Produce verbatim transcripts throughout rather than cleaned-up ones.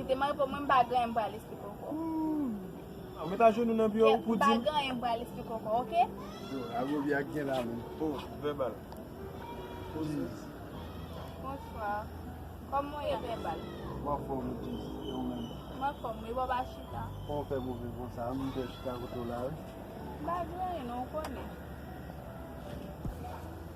Kite m reponn, mwen m pa gen anyen m pral esplike ankò. Hmm. Ou met ajenou nan pye w pou di m. M pa gen anyen m pral esplike ankò, oke? Yo, Agobi a gen la menm. Oh, vèbal. Jeez. Bonswa. Kòman w ye, vèbal? M anfòm, Jeez. E ou menm? M anfòm, wi, bò pa chita. Kòman w fè move konsa? M te chita kote w la, wi. M pa gen anyen, non, ou konnen.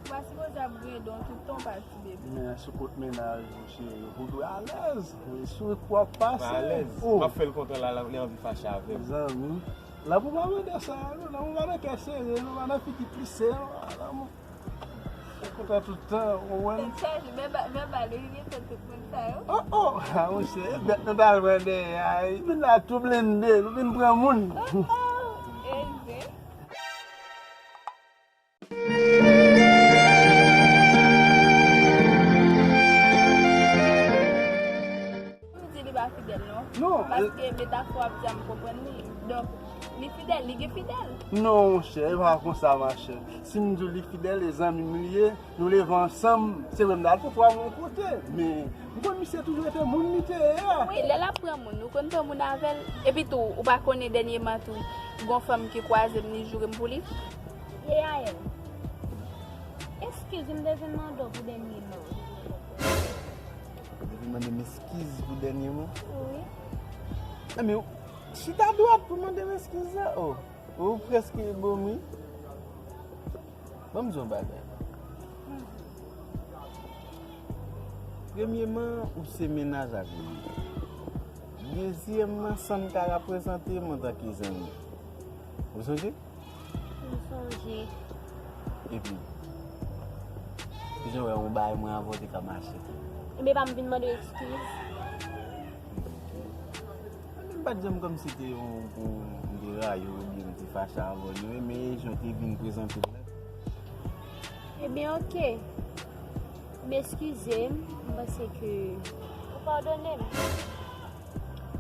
Ou pa sipoze ap griyen dan w tout tan w pa ti bebe. Men sou kont mennaj ou, cheri, ou dwe alèz. E sou kou ap pase. Alèz. Oh. M ap fè l kontan la, la, li anvi fache avè m. Zanmi, lanmou pa mande sa, non. Lanmou pa nan kè sere, non, pa nan figi plise, non. Lanmou. Ou kontan tout tan, ou wè. Tèt chaje, men ba, men ba, li gen tèt tout moun sa yo. Oh, oh, ah, monchè, bèt nou t al pran dèyè a, vin la tou blende, nou vin pran moun. Oh, oh, eze. Ou di li pa fidèl, non? Non. Paske metafò ap di a, m konprann li. Donk, li fidèl, li gen fidèl. Non, monchè, e pa konsa, machè. Si m di w li fidèl, e zanmi m li ye, nou leve ansanm, se vre m t al pran twa moun kote, men m konn misye toujou rete moun li te ye a. Wi, lè l ap pran moun, ou konn pran moun avè l. Epi tou, ou pa konnen dènyèman tou, gon fanm ki kwaze m, li joure m pou li. Yeyayèl, eskiz, m te vin mande w pou dènyèman. Ou te vin mande m eskiz pou dènyèman? Wi. Enben, chita dwat pou mande m eskiz la. Oh, ou prèske gòm wi. Ban m di w yon bagay. Premyeman, ou se mennaj ak mwen. Dezyèmman, sa n ka reprezante m antanke zanmi. Ou sonje? M sonje. Epi, kijan w wè yon bagay mwen avè w te ka mache? Ebyen, pa m vin mande w eskiz. Mwen menm pa t janm kòmsi te yon, yon, m te rayi w oubyen m te fache avè w, non, men jan w te vin prezante l la. Ebyen, oke. M eskize m, m panse ke ou padone m.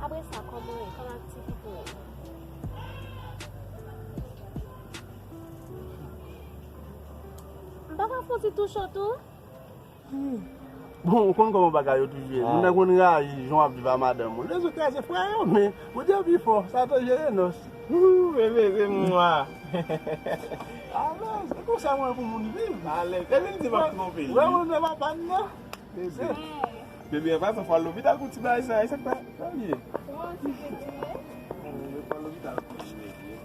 Apre sa, kòman w ye? Kòman aktivite w ye? M pa ka fon ti touche w tou? Bon, ou konn kòman bagay yo toujou ye. Moun nan konn rayi jan w ap viv a madanm ou. Lèzòt kraze frè yo, men ou di pi fò, sa te jere nòs. Bebe, se mwa. Alèz, e konsa mwen pou moun viv. Alèz, e vin di m ap twonpe li. Wè, moun nan pa ban nan. Bebe. Bebe, an pasan, fò al lopital pou ti bagay sa, e sa k pa, sa l ye. Kòman ti bebe ye? Fò al lopital pou ti bebe.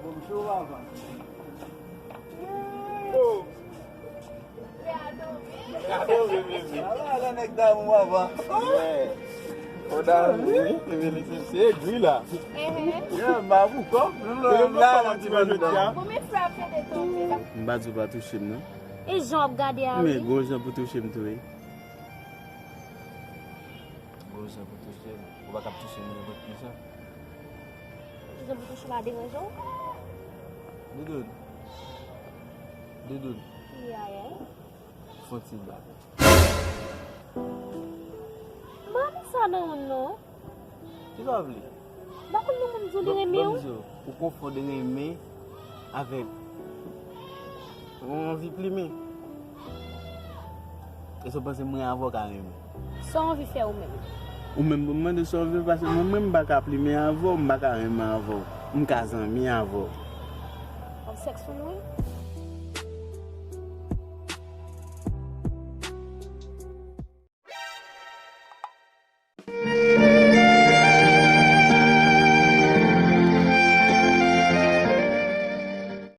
Bon, cho avan. Oh. Ala nèg damou papa. Ou damou wi, epi li se egri la. Yeah, m pa pou kò. M la nan ti bann dan. M pa di w pa touche m non. E jan w ap gade a wi. Men gon jan pou touche m tou wi. Gon jan pou touche m. Ou pa kab touche m nenpòt ki jan. Jan pou touche m la deranje w? Doudoun. Doudoun. Wi, Ayèl. Fon ti blag. M pa renmen sa nan ou non. Kisa w vle? M pa konn nan moun di w li renmen w. Ou konfonn renmen avèk yon anvi plimen. Èske w panse mwen avè w ka renmen? Sa w anvi fè ou menm? Ou menm pou m mande sa w vle, paske mwen menm m pa ka plimen avè w, m pa ka renmen avè w. M ka zanmi avè w. Wap sèks pou mwen?